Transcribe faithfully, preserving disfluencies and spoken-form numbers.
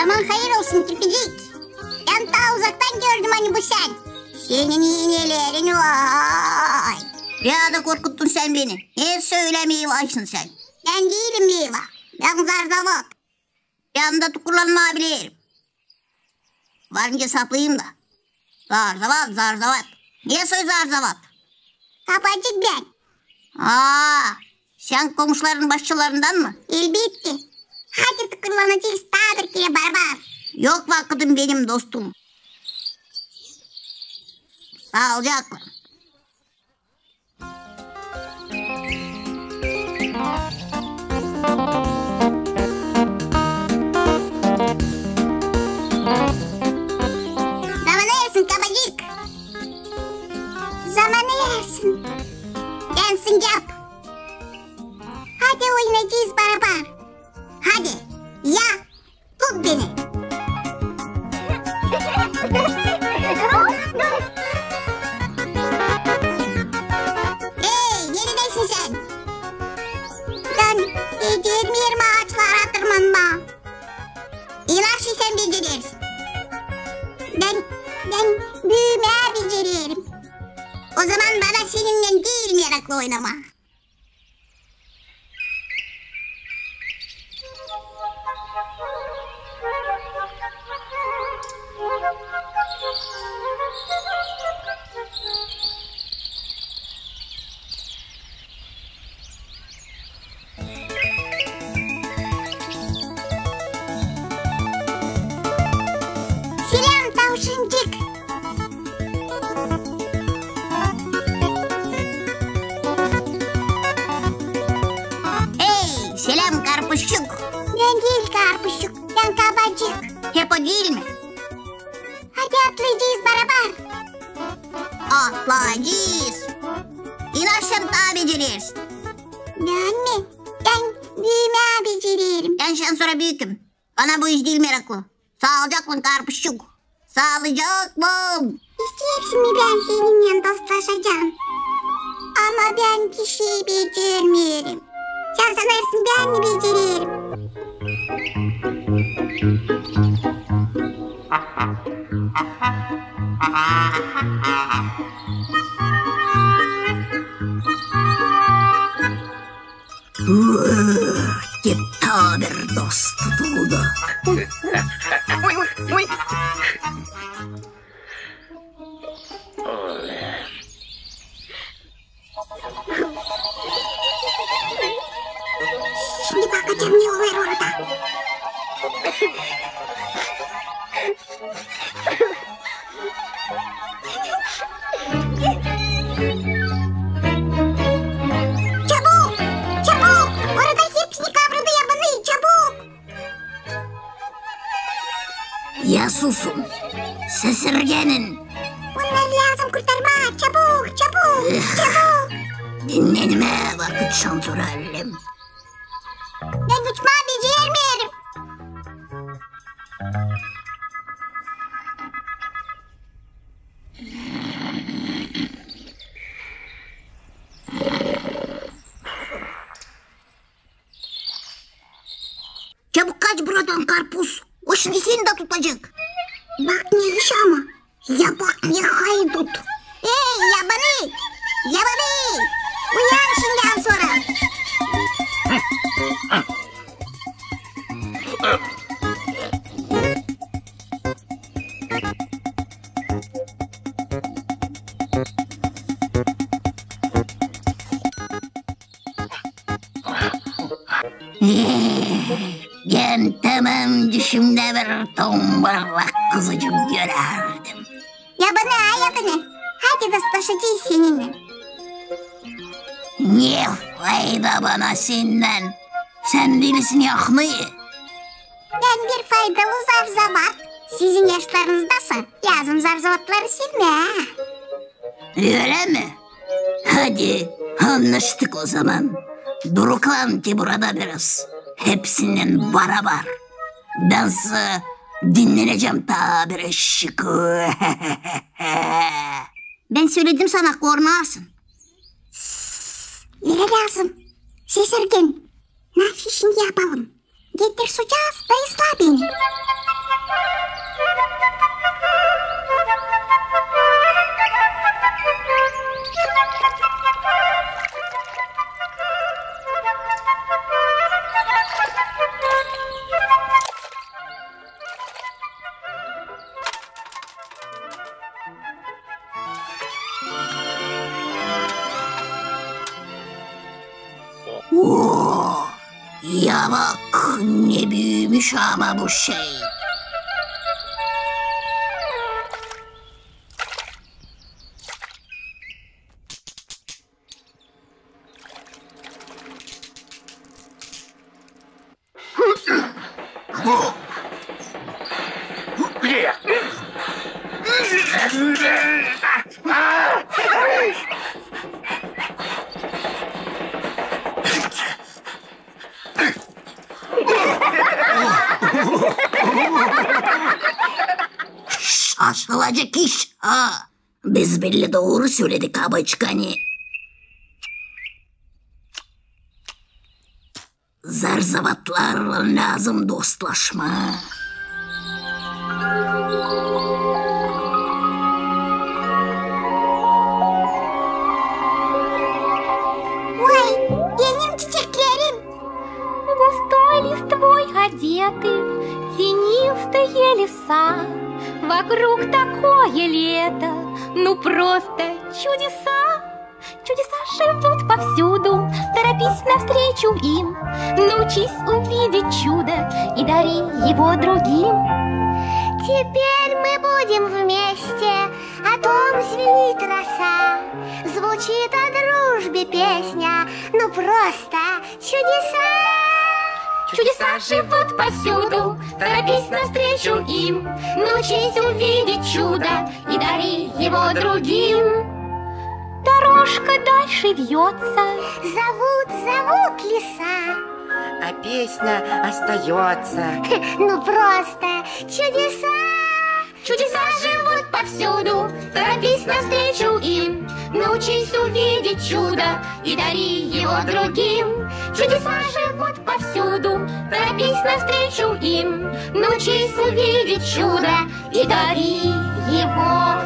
Zaman hayır olsun, kirpicik. Bän taa uzaktan gördüm, ani bu sän. Senin iinelerin, vay! Taa da korkuttun sän beni. Ne sölää meyvasın sän? Bän diilim meyva. Bän zarzavat. Bän dä tukurlanmaa bilerim. Var nicä sapıyım da. Zarzavat, zarzavat. Ne soy zarzavat? Kapacık bän. Aa, sän komuşların başçalarından mı? Elbetki. Hadi tukurlanacez taa bir kerä barabar. Yok vakıdım benim, dostum. Saalıcaklan. Zaman ayırırsın, kapacık. Zaman ayırırsın. Bän sıncap. Hadi oynayacez barabar. Hadi. Ya. Tut beni. Ey, neredäsin sän? Bän becermeerim aaçlara tırmanmaa. İnaş, sän becerersin. Bän, bän büümää becererim. O zaman bana seninnän diil meraklı oynamaa. Seläm, tavşancık! Ey, seläm, karpuşçuk! Bän diil karpuşçuk, bän kapacık. Hep o diil mi? Hadi atlayacez barabar. Atlayacez. İnaş, sän taa becerersin. Bän mi? Bän büümää becererim. Bän şansora büüküm. Bana bu iş diil meraklı. Saalıcaklan, karpuşçuk. Saalıcaklan. İsteersin mi bän seninnän dostlaşacam? Ama bän bir şey becermeerim. Sän sanêrsın, bän mi becererim? Taa bir dost tutuldu. Şindi bakacam, ne olêr orada. Çabuk! Çabuk! Orada hepsini kabradı yabanı, çabuk! Ya susun, sesirgenin! Onnarı lääzım kurtarmaa, çabuk, çabuk, çabuk! Dinnenmää vakıt, şansora allem. Bän uçmaa becermeerim. Çabuk kaç buradan, karpuz. O şindi seni dä tutacek. Bak ne iş ama. Ya bak ne haydut. Ey, yabanı! Yabanı! Uyan şindän sora. Bän tamam düşümdä bir tombarlak kuzucuk görärdim. Yabanı, yabanı. Hadi dostlaşacez seninnän. Ne fayda bana sendän? Sän diilsin yahnıı. Bän bir faydalı zarzavat. Sizin yaşlarınızdasa lääzım zarzavatları sevmää. Ölä mi? Hadi, annaştık o zaman. Duruklan ki burada biraz. Hepsindän barabar. Bän sä dinnenecäm taa birazcık. Bän söledim sana, kornarsın. Sss, ölä lääzım. Sesirgen. Nasıl şindi yapalım? Getir sucaa da ısla beni. Oo, ya bak, ne büümüş ama bu şey. Şaşılacek iş, ha? Biz bellä dooru söledik, abaçık ani. Zar-zavatlarlan lääzım dostlaşmaa. Vay, benim çiçeklerim! Густой листвой одеты тенистые леса. Вокруг такое лето, ну просто чудеса. Чудеса живут повсюду, торопись навстречу им. Научись увидеть чудо и дари его другим. Теперь мы будем вместе, о том звенит роса. Звучит о дружбе песня, ну просто чудеса. Чудеса живут повсюду, торопись навстречу им. Научись увидеть чудо и дари его другим. Дорожка дальше вьётся. Зовут, зовут леса. А песня остаётся. Ну просто чудеса. Чудеса живут повсюду, торопись навстречу им. Научись увидеть чудо и дари его другим. Чудеса живут повсюду, торопись навстречу им. Научись увидеть чудо и дари его